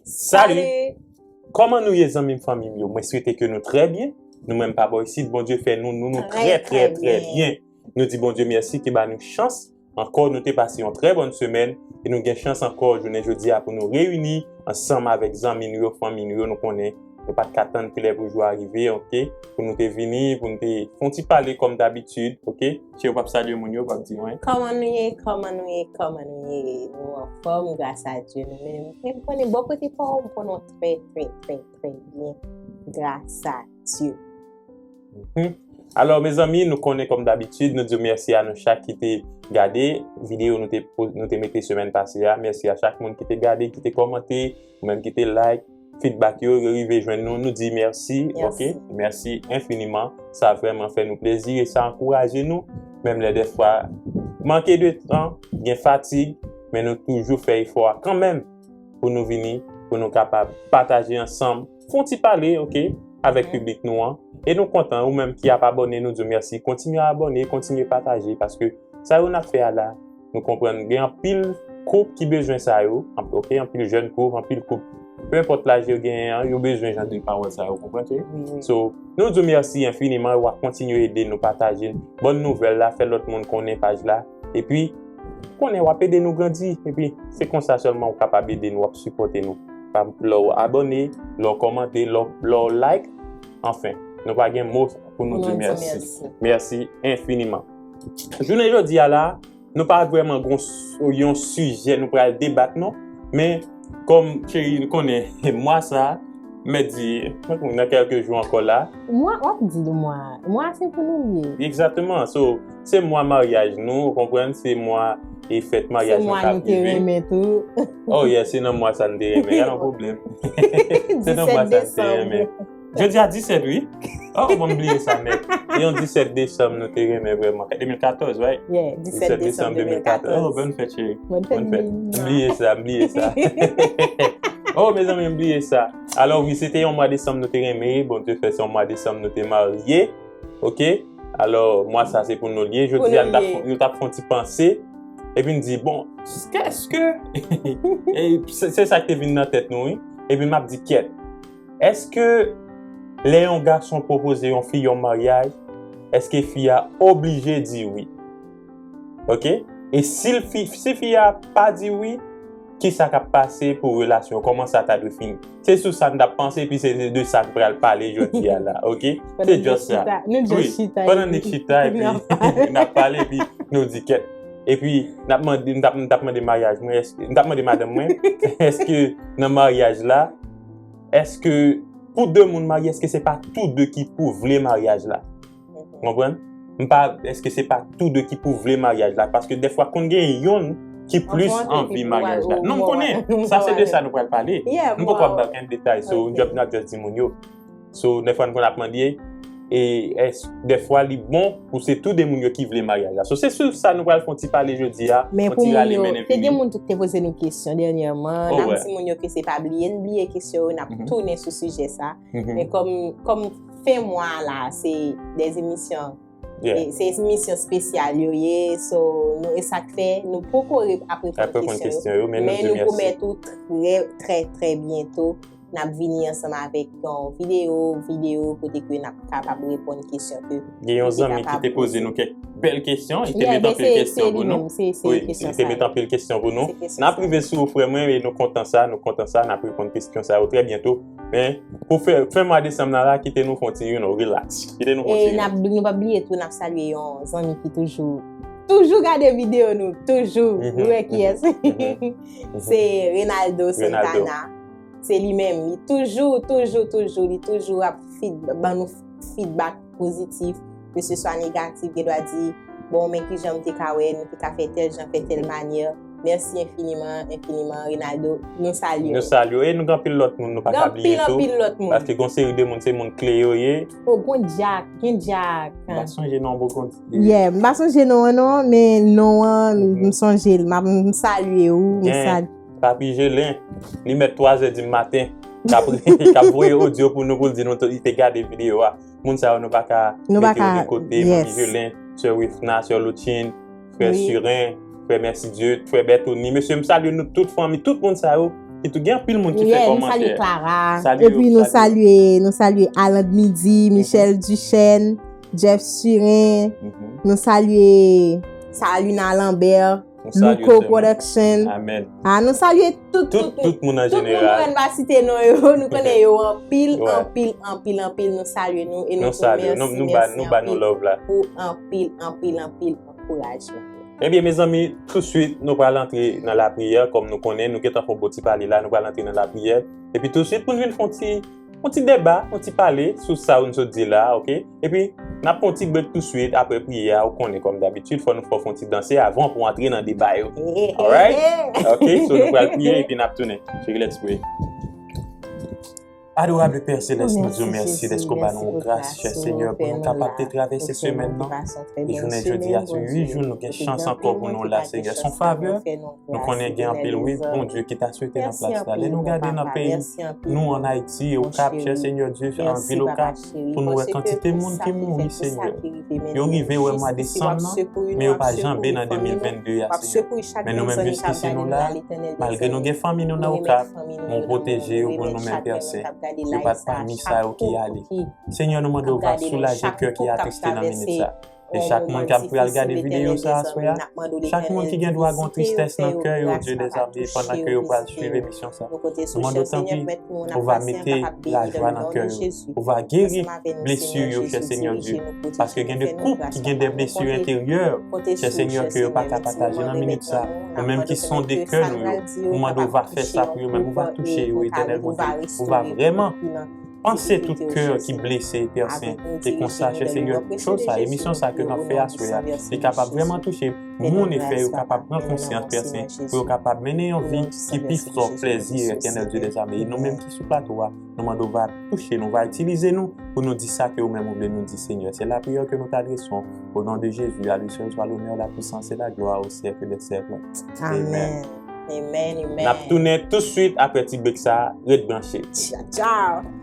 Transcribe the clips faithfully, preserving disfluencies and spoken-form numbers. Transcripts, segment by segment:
Salut! Kòman nou ye, zanmi m, fanmi m yo? Mwen swete ke nou trè byen. Nou menm pa bò isit, Bondye fè nou, nou, nou trè, trè, trè byen. Nou di Bondye mèsi ki ba nou chans ankò, nou te pase yon trè bòn semèn e nou gen chans ankò jounen jodi a pou nou reyini ansanm avèk zanmi nou yo, fanmi nou yo. Nou konnen nou pa t ka tann kilè pou jou a rive, oke? Pou nou te vini, pou nou te fè yon ti pale kòm dabitid, oke? Cheri, w p ap salye moun yo, w p ap di anyen. Kòman nou ye? Kòman nou ye? Kòman nou ye? Nou anfòm, gras a Dye, nou menm. Men m konnen bò kote pa w, m konnen w trè, trè, trè, trè byen, gras a Dye. Mhm. Alò, mezanmi, nou konnen kòm dabitid, nou di mèsi a nou chak ki te gade videyo nou te, nou te mete semèn pase a. Mèsi a chak moun ki te gade, ki te kòmante, ou menm ki te like. Feedback yo, yo rive jwenn nou, nou di mèsi, oke? Mèsi enfiniman. Sa vrèman fè nou plezi e sa ankouraje nou. Menm lè dèfwa manke de tan, gen fatig, men nou toujou fè efò a kanmenm pou nou vini, pou nou kapab pataje ansanm, fè yon ti pale, oke, avèk piblik nou an. E nou kontan, ou menm ki ap abòne, nou di w mèsi. Kontinye abòne, kontinye pataje, paske sa yo n ap fè a la, nou konprann gen anpil koup ki bezwen sa yo, anp-, oke, anpil jèn koup, anpil koup, pe enpòt laj yo genyen an, yo bezwen jan de pawòl sa yo, konprann, cheri? Wi, wi. So, nou di w mèsi enfiniman, w ap kontinye ede nou pataje bòn nouvèl la, fè lòt moun konnen paj la, epi konnen w ap ede nou grandi, epi se konsa sèlman w kapab ede nou, w ap sipòte nou. Pa lè w abòne, lè w kòmante, lè w, lè w like, anfen, nou pa gen mo pou nou di mèsi. Mèsi enfiniman. Jounen jodi a la, nou pa vrèman gon s-, yon sijè nou pral debat non, men kòm cheri nou konnen mwa sa, m mèt di, nan kèlke jou ankò la. Mwa, w ap di mwa, mwa se pou nou l ye. Egzakteman, so, se mwa maryaj nou, ou konprann, se mwa e fèt maryaj nou k ap rive. Se mwa nou te renmen tou. Oh yeah, se nan mwa sa nou te renmen, pa gen pwoblèm. Se nan mwa sa nou te renmen. Jodi a disèt, wi. Oh, bon, m bliye sa nèt. E yon disèt desanm nou te renmen vrèman. De mil katòz, right? Yeah, disèt desanm de mil katòz. Oh, bòn fèt, cheri. Bòn fèt. M bliye sa, m bliye sa. Oh, mezanmi, m bliye sa. Alò, wi, se te yon mwa desanm nou te renmen. Bondye fè se yon mwa desanm nou te marye. Oke? Alò, mwa sa se pou nou l ye. Jodi a, nou t ap fè, nou t ap fè yon ti panse. Epi n di, bon, èske, e se, se sa k te vin nan tèt nou, wi. Epi m ap di, kyèt. Èske lè yon gason pwopoze yon fi yon maryaj, èske fi a oblije di wi? Oke? E si l fi, si fi a pa di wi, kisa k ap pase pou relasyon? Kòman sa ta dwe fini? Se sou sa n t ap panse, epi se de sa n pral pale jodi a la, oke? Se just sa. Wi, pandan n chita, epi n ap pale, epi nou di kèt. Epi n ap mande, n t ap, n t ap mande maryaj mwen, èske, n t ap mande madanm mwen, èske nan maryaj la, èske pou de moun marye, èske se pa tou de ki pou vle maryaj la? Ou konprann? M pa, èske se pa tou de ki pou vle maryaj la? Paske dèfwa konn gen yonn ki plis anvi maryaj la. Non, m konnen. Sa se de sa nou pral pale. Nou poko ap bay okenn detay, so n ap just di moun yo. So, dèfwa n konn ap mande, e èske dèfwa li bon pou se tou de moun yo ki vle maryaj la. So, se sou sa nou pral fè yon ti pale jodi a, yon ti rale men enfini. Men pou moun yo, te gen moun tou ki te poze nou kesyon dènyèman. N ap di moun yo ke se pa bliye, n bliye kesyon yo, n ap tounen sou sijè sa. Men kòm, kòm fen mwa la, se de emisyon, e se emisyon espesyal yo ye, so, nou, e sa k fè nou poko re-, ap reponn kesyon yo, men nou pwomèt ou trè, trè, trè byento, n ap vini ansanm avèk yon videyo, videyo kote ke n ap kapab reponn kesyon ke gen yon zanmi ki te poze nou kèk bèl kesyon, li te met anpil kesyon pou nou. Wi, li te met anpil kesyon pou nou. N ap rive sou ou, frè mwen, e nou kontan sa, nou kontan sa, n ap reponn kesyon sa yo trè byento. Men, pou fè, fen mwa desanm nan la, kite nou fè yon ti, you know, relax. Kite nou fè yon ti relax. E n ap, nou p ap bliye tou, n ap salye yon zanmi ki toujou, toujou gade videyo nou, toujou. Ou wè kiyès. Se Reynaldo Santana. Se li menm, li toujou, toujou, toujou, li toujou ap feed-, ban nou feedback pozitif, ke se swa negatif, gen dwa di, bon, men kijan m te ka wè, nou te ka fè tèl jan, fè tèl manyè. Mèsi enfiniman, enfiniman, Reynaldo. Nou salye w. Nou salye w. E nou gen anpil lòt moun, nou pa ka bliye tou. Gen anpil, anpil lòt moun. Paske gon seri de moun, se moun kle yo ye. O, gon Jack, gen Jack. M pa sonje non, bon, gon. Yeah, m pa sonje non an non, men non an, m sonje l. M ap, m salye w, m salye. Papi Jelin, li mèt twa zè di maten, k ap, k ap voye odyo pou nou, pou l di nou li te gade videyo a. Moun sa yo, nou pa ka mete yo de kote. Manmi Jelin, sè Wifna, sè Lotchine, frè Siren, frè Mèsidye, frè Bètoni. Mesye, m salye nou tout, fanmi, tout moun sa yo. ki tou gen anpil moun ki fè kòmantè. Salye, nou salye Clara. Epi nou salye, nou salye Alan Midi, Michel Duchesne, Jeff Surin. Nou salye Salina Lambert, Louko Production. Amèn. Ah, nou salye tout, tout, tout, tout moun an jeneral. Tout moun mwen pa site non yo, nou konnen yo anpil, anpil, anpil, anpil. Nou salye nou e nou di mèsi, mèsi anpil pou anpil, anpil, anpil ankourajman. Ebyen, mezanmi, touswit, nou pral antre nan lapriyè, kòm nou konnen, nou gentan fè yon bon ti pale la, nou pral antre nan lapriyè. Epi touswit, pou n vin fè yon ti, yon ti deba, yon ti pale sou sa nou sot di la, oke? Epi, n ap fè yon ti break touswit, apre priyè a, ou konnen, kòm dabitid, fò nou fè yon ti danse avan pou antre nan deba yo. Alright? Oke, so nou pral priye, epi n ap tounen. Cheri, let's pray. Adorable Père Céleste, nou di w mèsi dèske w ba nou gras, chè Senyè, pou nou kapab te travèse semèn nan. E jounen jodi a, se uit jou nou gen chans ankò pou nou la, Senyè. Se yon favè. Nou konnen gen anpil, wi, Bondye, ki ta swete nan plas la. Lè nou gade nan peyi nou, ann Ayiti, Okap, chè Senyè Dye, an vil Okap, pou nou wè kantite moun ki mouri, Senyè. Yo rive wè mwa desanm nan, men yo pa janbe nan de mil vennde a, Senyè. Men nou menm, jiskisi nou la, malgre nou gen fanmi nou nan Okap, men w pwoteje yo pou nou menm, Pè Sen. Yo pa t pami sa yo ki ale. Senyè, nou mande w va soulaje kè ki atriste nan minit sa. E chak moun k ap pral gade videyo sa aswè a, chak moun ki gen dwa gen tristès nan kè yo, Dye dèzame, pandan ke yo pral swiv emisyon sa, nou mande w tanpri, ou va mete lajwa nan kè yo, ou va geri blesi yo, chè Senyè Dye, paske gen de koup ki gen de blesi enteryè, chè Senyè, ke yo pa ka pataje nan minit sa. Ou menm ki sonde kè nou yo, nou mande w va fè sa pou yo menm, ou va touche yo, Etènèl Bondye, ou va vrèman panse tout kè ki blese, Pè Sen. E konsa, chè Senyè, cho sa, emisyon sa ke n ap fè aswè a, li kapab vrèman touche moun e fè yo kapab pran konsyans, Pè Sen, pou yo kapab mennen yon vi ki pi fè w plèzi, Etènèl Dye dèzame. E nou menm ki sou plato a, nou mande w va touche nou, va itilize nou pou nou di sa ke ou menm ou vle nou di, Senyè. Se lapriyè ke nou t adrese w. O non de Jezi, a li sèl swa lonè, la pwisans e la glwa o syèk dè syèk. Amèn. Amèn, amèn. N ap tounen touswit apre ti brek sa a. Ret branche. Tchaw, tchaw.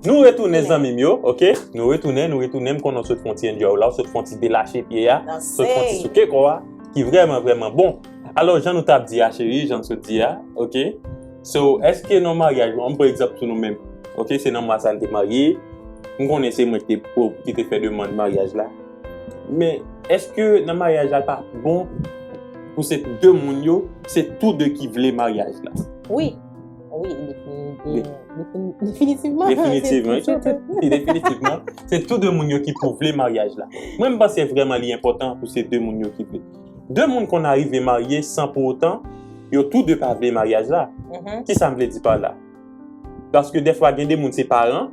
Nou retounen, zanmi m yo, oke? Nou retounen, nou retounen. M konnen w sot fè yon ti enjoy la, w sot fè yon ti delache pye a, sot fè yon ti souke kò a, ki vrèman, vrèman bon. Alò, jan nou t ap di a, cheri, jan n sot di a, oke? So, èske nan maryaj, ann pran egzanp sou nou menm, oke? Se nan mwa sa a n te marye, m konnen se mwen ki te, ki te fè demann maryaj la. Men, èske nan maryaj la, l pa bon pou se de moun yo, se tou de ki vle maryaj la? Wi. Wi, defini-, de-, defini-, definitivman. Definitivman. Definitivman. Se tou de moun yo ki pou vle maryaj la. Mwen, m panse vrèman li enpòtan pou se de moun yo ki vle. De moun konn arive marye san pou otan, yo tou de pa vle maryaj la. Kisa m vle di pa la? Paske dèfwa gen de moun se paran,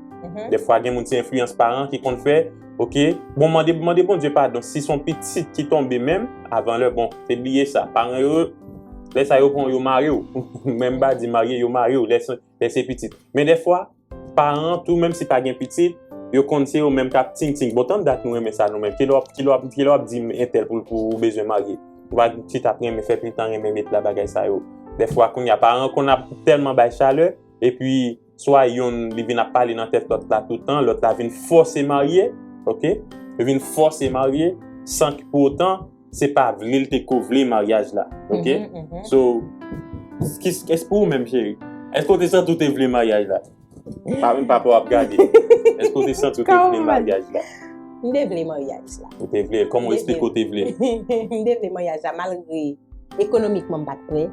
dèfwa gen moun se enfliyans paran ki konn fè, oke, bon, mande, mande Bondye padon, si se yon pitit ki tonbe menm, avan lè, bon, se bliye sa. Paran yo, lè sa yo pran w, yo mare w. Menm pa di marye, yo mare w, lè se, lè se pitit. Men dèfwa, paran tou, menm si pa gen pitit, yo konn se yo menm k ap ting ting. Bon, tann dat nou renmen sa nou menm. Kilè w ap, kilè w ap, kilè w ap di entèl pou, pou ou bezwen marye? Ou pa chita ap renmen fè plentan, renmen met la bagay sa yo. Dèfwa, kounye a, paran konn ap tèlman bay chalè, epi swa yonn, li vin ap pale nan tèt lòt la toutan, lòt la vin fòse marye, oke? Li vin fòse marye, san ki pou otan, se pa vle l te ko vle maryaj la, oke? So, ki, èske pou ou menm, cheri? Èske w te santi w te vle maryaj la? Pa menm pa pa w ap gade. Èske w te santi w te vle maryaj la? M te vle maryaj la. Ou te vle l? Kòman w eksplike w te vle l? M te vle maryaj la, malgre ekonomikman m pa t prè,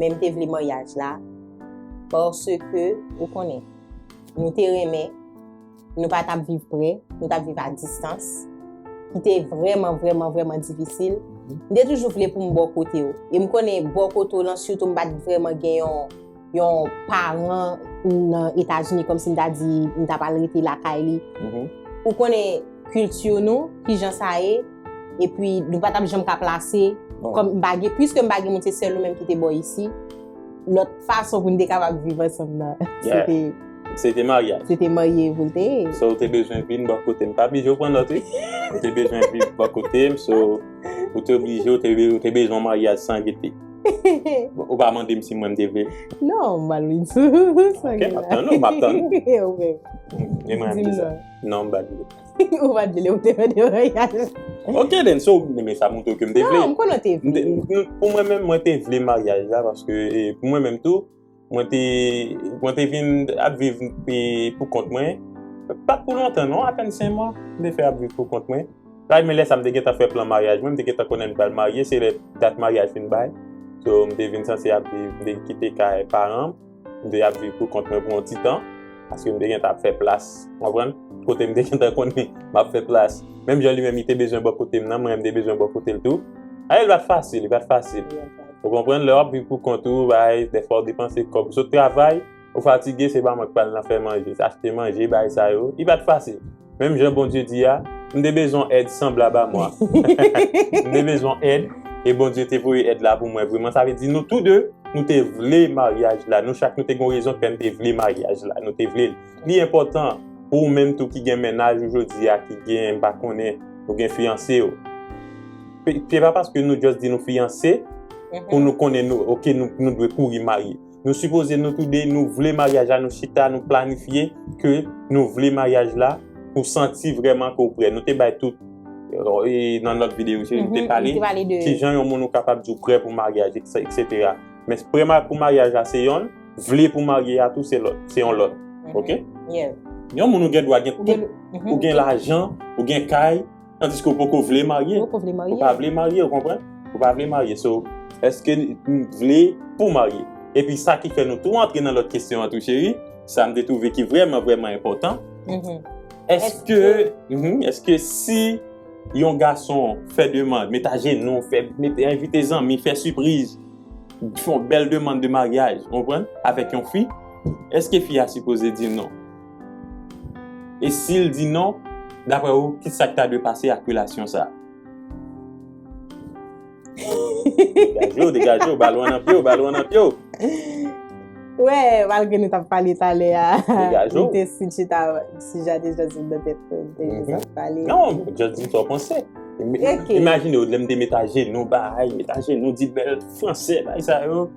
men m te vle maryaj la, paske, ou konnen, nou te renmen, nou pa t ap viv prè, nou t ap viv a distans, ki te vrèman, vrèman, vrèman difisil. M te toujou vle pou m bò kote w. E m konnen bò kote w lan, sitou m pa t vrèman gen yon, yon paran nan Etazini, kòmsi m ta di, m ta pral rete lakay li. Ou konnen kilti nou, kijan sa ye, epi nou pa t ap janm ka plase, kòm m pa gen, piske m pa gen moun, se sèl ou menm ki te bò isi, lòt fason pou n te kapab viv ansanm nan, se te, se te maryaj. Se te marye pou l te ye. So, ou te bezwen vin bò kote m. Pa blije w pran lòt, wi. Ou te bezwen vin bò kote m, so, ou te oblije, ou te, ou te bezwen maryaj san gete. Ou pa mande m si mwen m te vle. Non, m pral vin sou sa. Ok, m ap tann ou, m ap tann ou. Ou menm. E mwen ap di sa. Non, m pa t vle. Ou pa t vle, ou te mande maryaj. Ok, then, so, men sa montre ke m te vle. Non, m konnen w te vle. M te, m, pou mwen menm, mwen te vle maryaj la, paske, e, pou mwen menm tou, mwen te, mwen te vin ap viv, e, pou kont mwen. Pa t pou lontan, non, apèn senk mwa, m te fè ap viv pou kont mwen. La, men lè sa, m te gentan fè plan maryaj mwen, m te gentan konnen m pral marye, se lè dat maryaj fin bay. So, m te vin sanse ap viv, m te kite kay paran m, m te ap viv pou kont mwen pou yon ti tan, paske m te gentan ap fè plas, w konprann? Kote m te gentan konnen m ap fè plas. Menm jan li menm, li te bezwen bò kote m nan, mwen, m te bezwen bò kote l tou. Ay, li pa t fasil, li pa t fasil. Ou konprann? Lè w ap viv pou kont ou, bay, dèfwa w depanse kòb. Ou sot travay, ou fatige, se pa mwen k pral nan fè manje, se achte manje, bay sa yo. Li pa t fasil. Menm jan Bondye di a, m te bezwen èd sanblab a mwen. M te bezwen èd, e Bondye te voye èd la pou mwen. Vreman, sa vle di nou tou de, nou te vle maryaj la. Nou chak, nou te gen rezon k fè n te vle maryaj la. Nou te vle l. Li enpòtan pou ou menm tou ki gen mennaj ou jodi a, ki gen, m pa konnen, ou gen fiyanse w. Se pa paske nou just di nou fiyanse pou nou konnen nou, ok, nou, nou dwe kouri marye. Nou sipoze nou tou de, nou vle maryaj la, nou chita, nou planifye ke nou vle maryaj la pou santi vrèman ke w prè. Nou te bay tout, e, nan lòt videyo, nou te pale kijan yon moun ou kapab di w prè pou maryaj, et cetera. Men prè pou maryaj la se yonn, vle pou marye a tou se lòt, se yon lòt. Ok? Yon moun ou gen dwa gen tout, ou gen lajan, ou gen kay, tandiske ou poko vle marye. Ou pa vle marye, ou konprann? Ou pa vle marye. So, èske n vle pou marye? Epi sa ki fè nou tou antre nan lòt kesyon an tou, cheri, sa m te twouve ki vrèman, vrèman enpòtan. Èske, èske si yon gason fè demann, met ajenou, fè, met, envite zanmi, fè sipriz, fè yon bèl demann de maryaj, ou konprann, avèk yon fi, èske fi a sipoze di non? E si l di non, daprè ou, ki sa k ta dwe pase ak relasyon sa a? Degaje w, degaje w, balon an nan pye w, balon an nan pye w. Wè, malgre nou t ap pale talè a, li te si chita, si jade Jazmine nan tèt mwen, li te jis ap pale. Non, Jazmine, sa w panse? Imajine w, lè m te met ajenou, bay, met ajenou, di bèl franse, bay sa yo.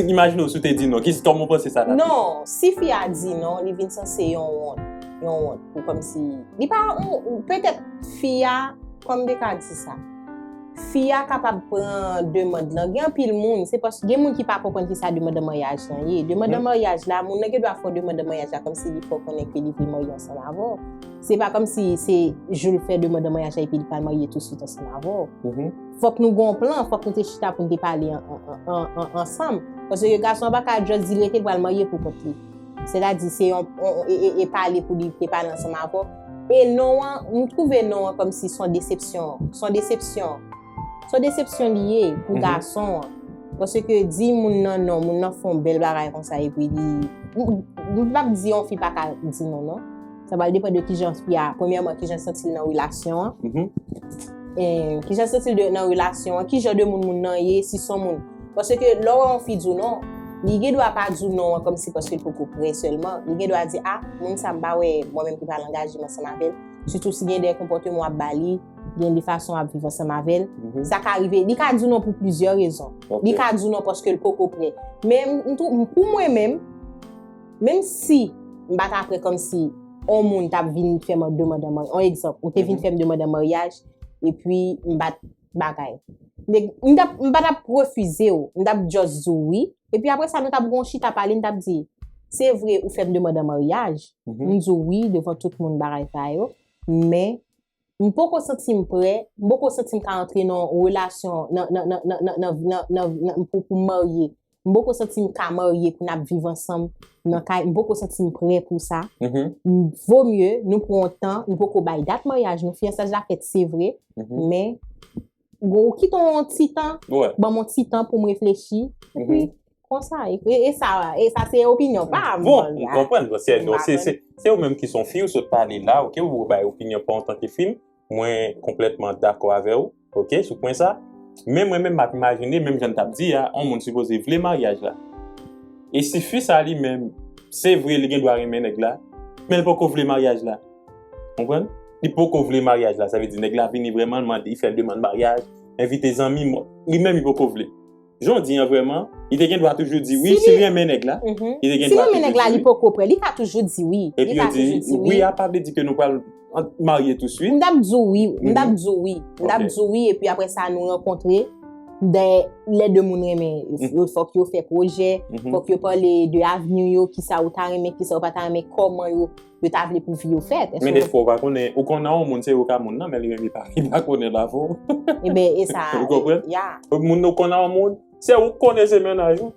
Imajine w si w te di non. Kòman w panse sa t ap ye? Non, si fi a di non, li vin sanse yon wont. Yon wont. Pou kòmsi, li pa, petèt fi a, kòman m te ka di sa? Fi a kapab pran demann lan. Gen anpil moun, se paske gen moun ki pa konprann kisa demann an maryaj lan ye. Demann an maryaj la, moun nan gen dwa fè demann an maryaj la kòmsi li fè w konnen ke li vle marye ansanm avè w. Se pa kòmsi se jou l fè demann an maryaj la epi li pral marye tousuit ansanm avè w. Fòk nou gen yon plan, fòk nou te chita pou n te pale an, an, an, an, ansanm. Paske gason an pa ka just di l rete, l pral marye pou kont li. Sètadi, se yon, yon e, e, e pale pou li te pale ansanm avè w. E non an, m twouve non an kòmsi se yon desepsyon. Se yon desepsyon. Se yon desepsyon li ye pou gason an. Paske di moun nan non, moun nan fè yon bèl bagay konsa, epi li, m, m p ap di yon fi pa ka di non, non. Sa pral depann de kijan fi a, premyèman, kijan l santi l nan relasyon an. E, kijan l santi l de, nan relasyon an, kijan de moun moun nan ye, si se yon moun. Paske lè w wè yon fi di w non, li gen dwa pa di w non an kòmsi paske l poko prè sèlman. Li gen dwa di, a, moun sa m pa wè mwen menm ki pral angaje m ansanm avè l. Sitou si gen de konpòteman w ap ba li, gen de fason w ap viv ansanm avè l. Sa ka rive, li ka di w non pou plizyè rezon. Li ka di w non paske l poko prè. Men m, m tou, m, pou mwen menm, menm si m pa ta prè kòmsi yon moun t ap vin fè m demann an maryaj, yon egzanp, ou te vin fè m demann an maryaj, epi m pa t bagay. M t ap, m pa t ap refize w, m t ap just di w wi. Epi apre sa, nou t ap gon chita pale, m t ap di, se vre, ou fè m demann an maryaj, m di w wi devan tout moun bagay sa yo, men m poko santi m prè, m poko santi m ka antre nan relasyon, nan, nan, pou, pou m marye. M poko santi m ka marye pou n ap viv ansanm nan kay. M poko santi m prè pou sa. M, vo mye nou pran yon tan, nou poko bay dat maryaj nou. Fiyansaj la fèt, se vre, men ou kite yon ti tan, ban m yon ti tan pou m reflechi. Epi, konsa, e, e sa, e sa se opinyon pa m. Bon, m konprann, se, se, se, se ou menm ki se yon fi, ou sot pale la, ok, ou bay opinyon pa w antanke fi m. Mwen konplètman dakò avè w. Ok, sou pwen sa. Men mwen menm m ap imajine, menm jan n t ap di a, yon moun sipoze vle maryaj la. E si fi sa li menm, se vre li gen dwa renmen nèg la, men l poko vle maryaj la. Konprann? Li poko vle maryaj la. Sa vle di nèg la vini vrèman, l mande, li fè l demann maryaj, envite zanmi, li menm li poko vle. Jan w di an vrèman, li te gen dwa toujou di wi, si li renmen nèg la, li te gen dwa toujou di wi. Si li renmen nèg la, li poko prè, li ka toujou di wi. Epi yo di wi a pa vle di ke nou pral marye touswit. M t ap di w wi, m t ap di w wi, m t ap di w wi, epi apre sa nou rankontre, dè lè de moun renmen, yo fòk yo fè pwojè, fòk yo pale de avni yo, kisa ou ta renmen, kisa ou pa ta renmen, kòman yo yo ta vle pou vi yo fèt. Men dèfwa ou pa konnen, ou konnen yon moun se ou ka moun nan, men li menm li pa, li pa konnen l avè w. Ebyen, e sa, ou konprann? Moun ou konnen yon moun, se ou konnen se mennaj ou.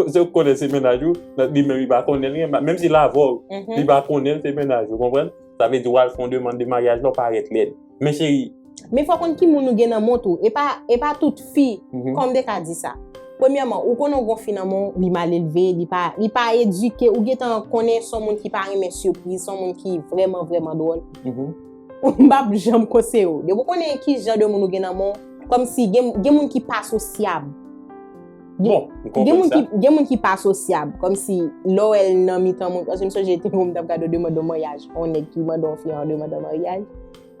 Se ou konnen se mennaj ou, li menm li pa konnen l, menm si l avè w, li pa konnen l se mennaj ou, konprann? Sa vle di w al fè yon demann de maryaj la, w parèt lèd. Men cheri, men fò konn ki moun ou gen nan men w tou. E pa, e pa tout fi, kòm m te ka di sa. Premyèman, ou konnen w gon fi nan men w, li mal elve, li pa, li pa edike, ou gentan konnen se yon moun ki pa renmen sipriz, se yon moun ki vrèman, vrèman dwòl. M p ap janm konseye w. Depi w konnen ki jan de moun ou gen nan men w, kòmsi gen, gen moun ki pa sosyab. Bon, m konprann sa. Gen moun ki pa sosyab, kòmsi lè w wè l nan mitan moun, paske m sonje te gon m t ap gade yon demann de maryaj, yon nèg ki mande yon fi yon demann de maryaj,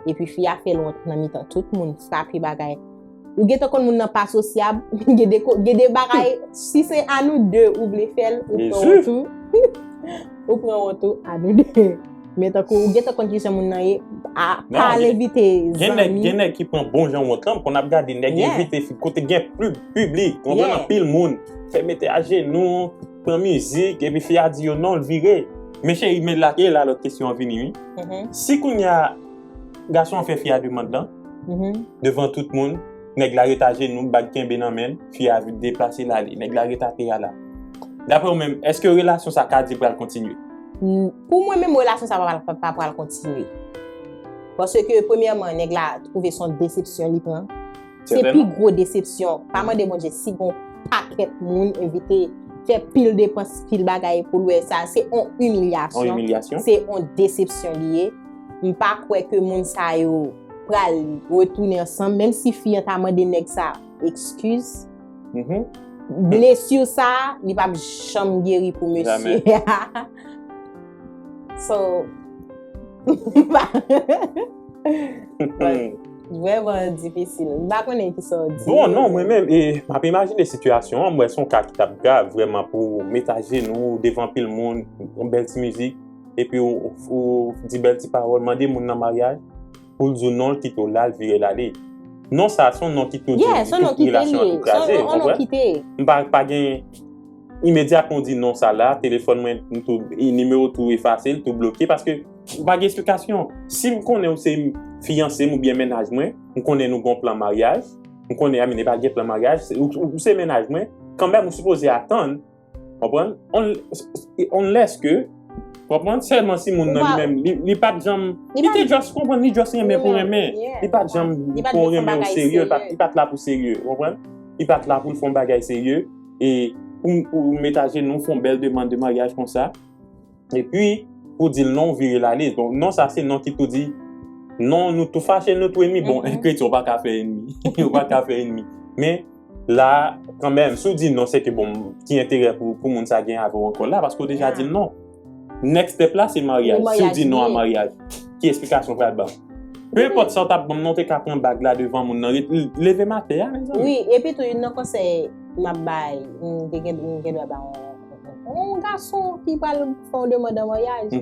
epi fi a fè l wont nan mitan tout moun, frape bagay. Ou gentan konn moun nan pa sosyab, gen de, gen de bagay, si se a nou de ou vle fè l, ou pran wont ou. Ou pran wont ou, a nou de. Men tankou ou gentan konn kijan moun nan ye, a, pa al envite zanmi. Gen nèg ki pran bon jan wont lan, m konn ap gade nèg envite fi kote gen pli-, piblik, konprann, anpil moun, fè mete ajenou, pran mizik, epi fi a di yo non, l vire. Men cheri, men la, e la lòt kesyon an vini, wi. Si kounye a, gason an fè fi a demann lan, devan tout moun, nèg la ret ajenou, bag kenbe nan men l, fi a vin deplase l ale, nèg la ret atè a la. Daprè w menm, èske relasyon sa ka di pral kontinye? Pou mwen menm, relasyon sa pa, pa, pa pral kontinye. Paske, premyèman, nèg la twouve se yon desepsyon li pran. Se pi gwo desepsyon. Pa mande Bondye si gon pakèt moun envite fè pil depans, pil bagay pou l wè sa. Se yon imilyasyon. Se yon desepsyon li ye. M pa kwè ke moun sa yo pral retounen ansanm, menm si fi an ta mande nèg sa eskiz. Blesi sa, li p ap janm geri pou mesye a. So, vrèman difisil. M pa konnen kisa w di. Bon, non, mwen menm, e, m ap imajine sitiyasyon an, m wè se yon ka ki t ap grav, vrèman, pou w met ajenou devan anpil moun, yon bèl ti mizik, epi w, w, w di bèl ti pawòl, mande moun nan maryaj, pou l di w non, l kite w la, l vire l ale. Non sa, se yon non ki tou di, ki tou relasyon an tou kraze, w konprann? M pa, pa gen, imedyatman w di non sa la, telefòn mwen, m tou, nimewo tou efase, l tou bloke, paske ou pa gen esplikasyon. Si m konnen ou se fiyanse m oubyen mennaj mwen, m konnen nou gon plan maryaj, m konnen, I mean, e pa gen plan maryaj, se, ou, ou se mennaj mwen, kanmenm ou sipoze atann, konprann? Unless ke, konprann? Sèlman si moun nan li menm, li, li pa t janm, li te just, konprann, li just renmen pou renmen. Li pa t janm pou renmen w serye, li pa t la pou serye, konprann? Li pa t la pou l fè yon bagay serye, e ou, ou met ajenou, fè yon bèl demann de maryaj konsa, epi pou di l non, ou vire l ale. Bon, non sa se non ki tou di, non, nou tou fache, nou tou enmi. Bon, kretyen, ou pa ka fè enmi. Ou pa ka fè enmi. Men, la, kanmenm, si w di non, se ke, bon, ki enterè pou, pou moun sa gen avè w ankò la, paske w deja di l non. Next step la, se maryaj. Si w di non a maryaj, ki esplikasyon w pral ban m? Pe enpòt sa w t ap ban m nan, w te ka pran bag la devan moun nan, ret-, leve m atè a, mezanmi. Wi, epi tou, youn nan konsèy m ap bay, m te gen, m gen dwa ba yon, yon gason ki pral fè yon demann an maryaj.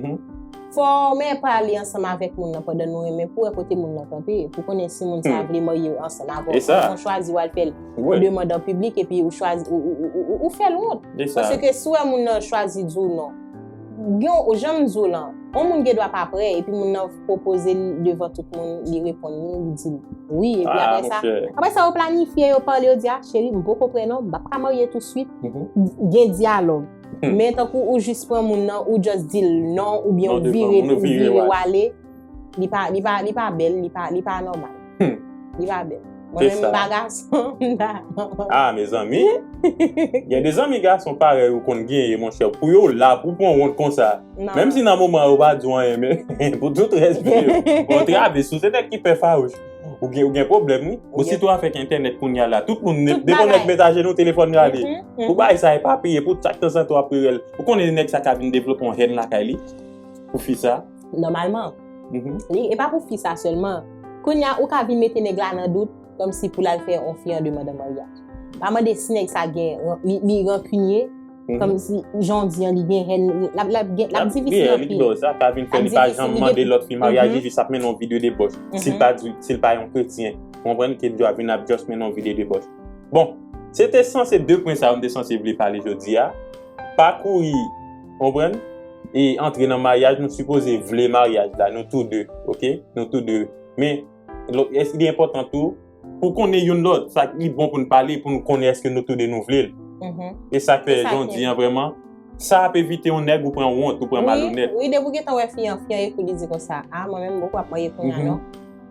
Fò w men pale ansanm avèk moun nan pandan nou renmen pou w wè kote moun nan kanpe, pou konnen si moun sa a vle marye ansanm avè w. Fò w chwazi w al fè l yon demann an piblik epi ou chwazi, ou, ou, ou, ou, ou fè l wont. Paske si w wè moun nan chwazi di w non, gen yon, jan m di w lan, yon moun gen dwa pa prè, epi moun nan pwopoze l devan tout moun, li reponn li, li di l wi, epi apre sa, apre sa, yo planifye, yo pale, yo di, a, cheri, m poko prè non, m p ap ka marye touswit. Gen dyalòg. Men tankou ou jis pran moun nan, ou just di l non, oubyen ou vire tou, ou vire w ale, li pa, li pa, li pa bèl, li pa, li pa nòmal. Li pa bèl. Mwen menm, m pa gason, m ta. Ah, mezanmi. Gen de zanmi gason parèy ou konn genyen, monchè. Pou yo la, pou pran wont konsa. Menm si nan moman yo pa di w anyen, men pou tout rès vi yo. Bon, traves, ou se nèg ki pè fawouch. Ou gen, ou gen pwoblèm, wi. Bon, sitou avèk entènèt kounye a la, tout moun dekonèkte, met ajenou, telefòn rale. Pou bagay sa epapiye, pou chak tanzantan w ap rele l. Ou konnen nèg sa ka vin devlope yon hèn lakay li pou fi sa. Nòmalman. Li, e pa pou fi sa sèlman. Kounye a, ou ka vin mete nèg la nan dout, kòmsi pou l al fè yon fi an demann an maryaj. Pa mande si nèg sa gen, li, li rankinye, kòmsi jan w di an, li gen hèn, l ap, l ap gen, l ap difisil anpil. Sa ka vin fè li pa janm mande lòt fi maryaj, li jis ap mennen yon vi de debòch. Si l pa di, si l pa yon kretyen, ou konprann ke l dwa vin ap just mennen yon vi de debòch. Bon, se te sanse de pwen sa yo m te sanse vle pale jodi a. Pa kouri, konprann? E antre nan maryaj, nou sipoze vle maryaj la, nou tou de, oke? Nou tou de. Men, lòt, èske li enpòtan tou pou konnen youn lòt, sa ki bon pou n pale, pou n konnen èske nou tou de nou vle l. E sa k fè, jan w di an, vrèman, sa ap evite yon nèg ou pran wont, ou pran malonèt. Wi, depi w gentan wè fi an, fi an ekou li di konsa, a, mwen menm, m poko ap marye kounye a, non.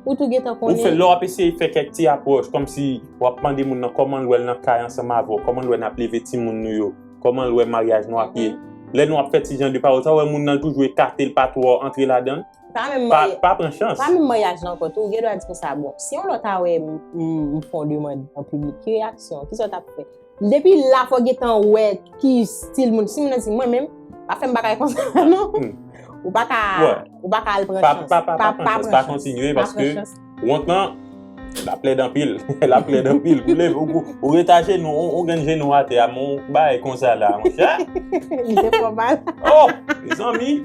Ou tou gentan konnen. Ou fè, lè w ap eseye fè kèk ti apwòch, kòmsi w ap mande moun nan kòman l wè l nan kay ansanm avè w, kòman l wè n ap leve timoun nou yo, kòman l wè maryaj nou ap ye. Lè nou ap fè ti jan de pawòl sa, w wè moun nan toujou ekate l, pa twò antre ladan l. Pa menm marye-, pa pran chans. Pa menm maryaj la ankò tou, ou gen dwa di konsa, bon, si yon lòt a wè m, m, m fè yon demann an piblik, ki reyaksyon, kisa w t ap fè? Depi la, fò w gentan wè ki stil moun. Si moun nan di, mwen menm, pa fè m bagay konsa, non. Ou pa ka, ou pa ka al pran chans. Pa, pa, pa, pa pran chans, pa kontinye, paske wont lan, l ap lèd anpil. L ap lèd anpil. Ou leve, ou, ou ret ajenou, ou, ou gen jenou atè a, men yon bagay konsa la, monchè. Li te fò mal. Oh, mezanmi.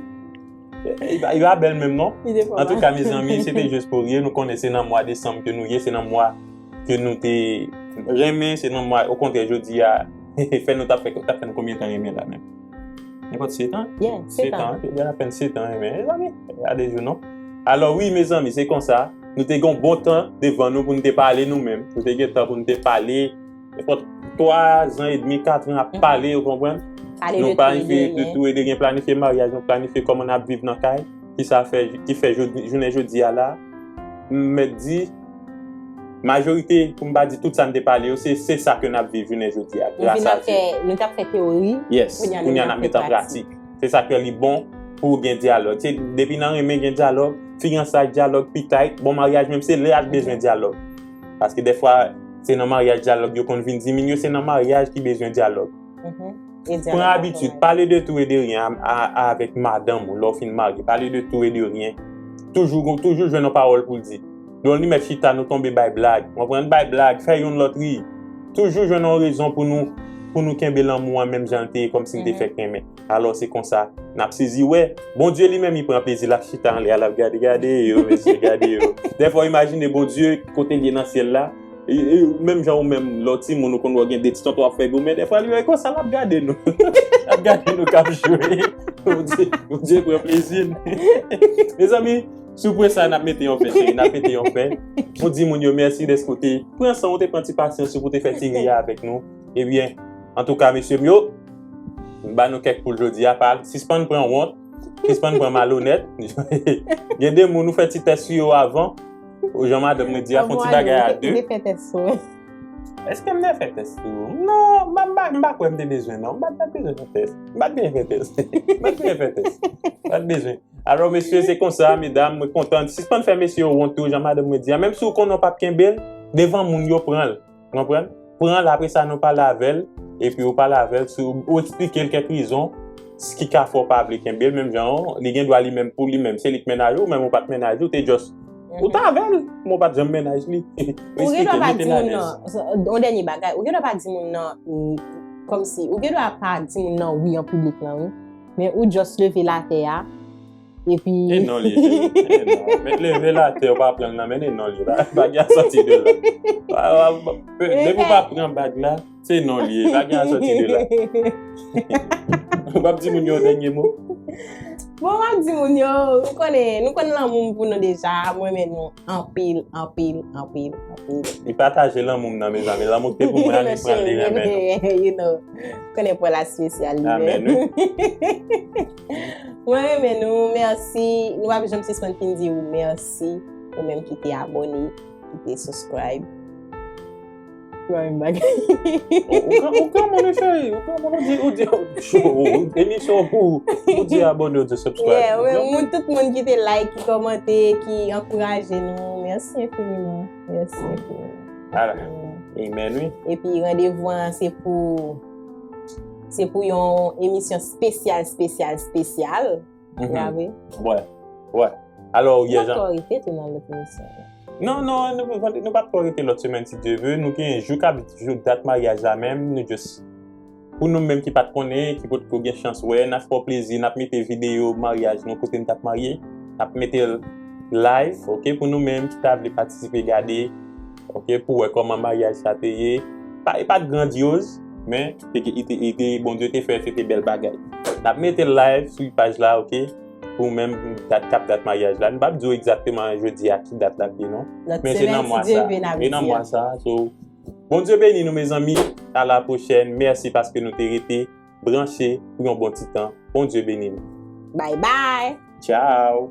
Li pa, li pa bèl menm, non. Antouka, mezanmi, se te jis pou rye. Nou konnen se nan mwa desanm ke nou ye, se nan mwa ke nou te renmen, se nan mwa, okontrè, jodi a, fè nou t ap fè, t ap fè nou konbyen tan renmen la menm? Nenpòt sèt an? Yeah, sèt an. Sèt an, wi, deja n ap fè sèt an renmen, mezanmi. Gade jou, non. Alò, wi, mezanmi, se konsa. Nou te gen yon bon tan devan nou pou nou te pale nou menm. Nou te gen tan pou nou te pale. Nenpòt twa zan edmi, kat an ap pale, ou konprann? Nou planifye de tou e de ryen, planifye maryaj, nou planifye kòman n ap viv nan kay, ki sa fè, ki fè jodi, jounen jodi a la, m mèt di, majorite, pou m pa di tout sa n te pale yo, se, se sa ke n ap viv jounen jodi a, gras a Dye. Nou t ap fè teori, yes, kounye a n ap met an pratik. Se sa k fè li bon pou gen dyalòg. Se depi nan renmen gen dyalòg, fiyansay dyalòg, pitay, bon maryaj menm se lè a k bezwen dyalòg. Paske dèfwa, se nan maryaj dyalòg yo konn vin diminye, se nan maryaj ki bezwen dyalòg. Pran abitid, pale de tou e de ryen a, a, avèk madanm ou lè w fin marye. Pale de tou e de ryen. Toujou, toujou jwenn yon pawòl pou l di. Lè w li mèt chita, nou tonbe bay blag. Ou konprann? Bay blag, fè youn lòt ri. Toujou jwenn yon rezon pou nou, pou nou kenbe lanmou an menm jan l te ye, kòmsi n te fèk renmen. Alò, se konsa, n ap sezi wè. Bondye li menm, li pran plezi, l ap chita anlè a, l ap gade, gade yo, mesye, gade yo. Dèfwa, w imajine Bondye, kote l ye nan syèl la, e, e, menm jan ou menm, lè w timoun, ou konn wè w gen de ti tonton w ap fè goumen, dèfwa, li wè konsa, l ap gade nou. L ap gade nou k ap jwe. Bondye, Bondye pran plezi l. Mezanmi, sou pwen sa, n ap mete yon fen, cheri, n ap mete yon fen. Nou di moun yo mèsi dèske w te pran san w, te pran ti pasyans ou pou te fè ti ri a avèk nou. Ebyen, antouka, mesye m yo, m ba nou kèk poul jodi a, pa sispann pran wont, sispann pran malonèt. Gen de moun ou fè ti tès sou yo avan, ou jan madanm mwen di a, fè yon ti bagay a de. Ou te fè tès sou mwen. Èske m te fè tès sou ou? Non, m pa, m pa, m pa kwè m te bezwen, non. M pa t bezwen fè tès. M pa t bezwen fè tès. M pa t bezwen fè tès. M pa t bezwen. Alò, mesye, se konsa, medam, mwen kontan. Sispann fè mesye yo wont tou, jan madanm mwen di a. Menm si w konnen w p ap kenbe l, devan moun yo, pran l. Ou konprann? Pran l, apre sa, nou pale avè l, epi ou pale avè l, si ou, ou eksplike l kèk rezon ki ka fè w pa vle kenbe l, menm jan an, li gen dwa li menm pou li menm, se li k mennaj ou, menm ou pa t mennaj ou, te just, ou t avè l, men w pa t janm mennaj li. Ou gen dwa pa di moun nan, yon dènye bagay, ou gen dwa pa di moun nan, mm, kòmsi, ou gen dwa pa di moun nan wi an piblik lan, wi. Men ou just leve l atè a, epi... E non li ye, cheri. E non. Met leve l atè, ou pa pran l nan men, e non li ye. Pa, pa gen a sòti de la. Pa, pa, pa, depi w pa pran bag la, se non li ye. Pa gen a sòti de la. Ou p ap di moun yo yon dènye mo? Bon, m ap di moun yo, nou konnen, nou konn lanmou m pou nou deja, mwen renmen nou anpil, anpil, anpil, anpil. Li pataje lanmou m nan, mezanmi. Lanmou k te pou mwen an, li pran l, li renmen nou. You know, konnen pou la espesyal li menm. Amèn, wi. Mwen renmen nou, mèsi. Nou p ap janm sispann fin di ou mèsi. Ou menm ki te abòne, ki te subscribe. Ou pa menm bagay. Ou, ou gran, ou granmoun, wi, cheri. Ou granmoun, ou di, ou di, ou, ou, emisyon pou ou. Ou di abòne, ou di subscribe. Yeah, ou menm, moun, tout moun ki te like, ki kòmante, ki ankouraje nou. Mèsi enfiniman. Mèsi enfiniman. Ala. Amen, wi. Epi randevou an se pou se pou yon emisyon spesyal, spesyal, spesyal. Ou Mhm. ave? Wè. Wè. Alò, yè jan. Ankò rete tou nan lòt emisyon. Non, non, nou, nou pa twò rete lòt semèn, si Dye ve. Nou gen jou k ap jou dat maryaj la menm. Nou just, pou nou menm ki pa t konnen, ki potko gen chans wè, n ap fè w plezi, n ap mete videyo maryaj nou kote n t ap marye. N ap mete l live, ok, pou nou menm ki ta vle patisipe gade, ok, pou wè kòman maryaj sa te ye. Pa, e pa t grandyoz, men te, te, te, Bondye te fè, se te bèl bagay. N ap mete l live sou paj la, ok, pou menm dat k ap dat maryaj la. Nou p ap di w egzakteman jodi a ki dat l ap ye, non. Lòt Men se nan semèn, mwa si Dye sa. ve, n ap E nan di. Mwa sa. So, Bondye beni nou, mezanmi. A la pwochèn. Mèsi paske nou te rete branche pou yon bon ti tan. Bondye beni nou. Bye bye. Tchao.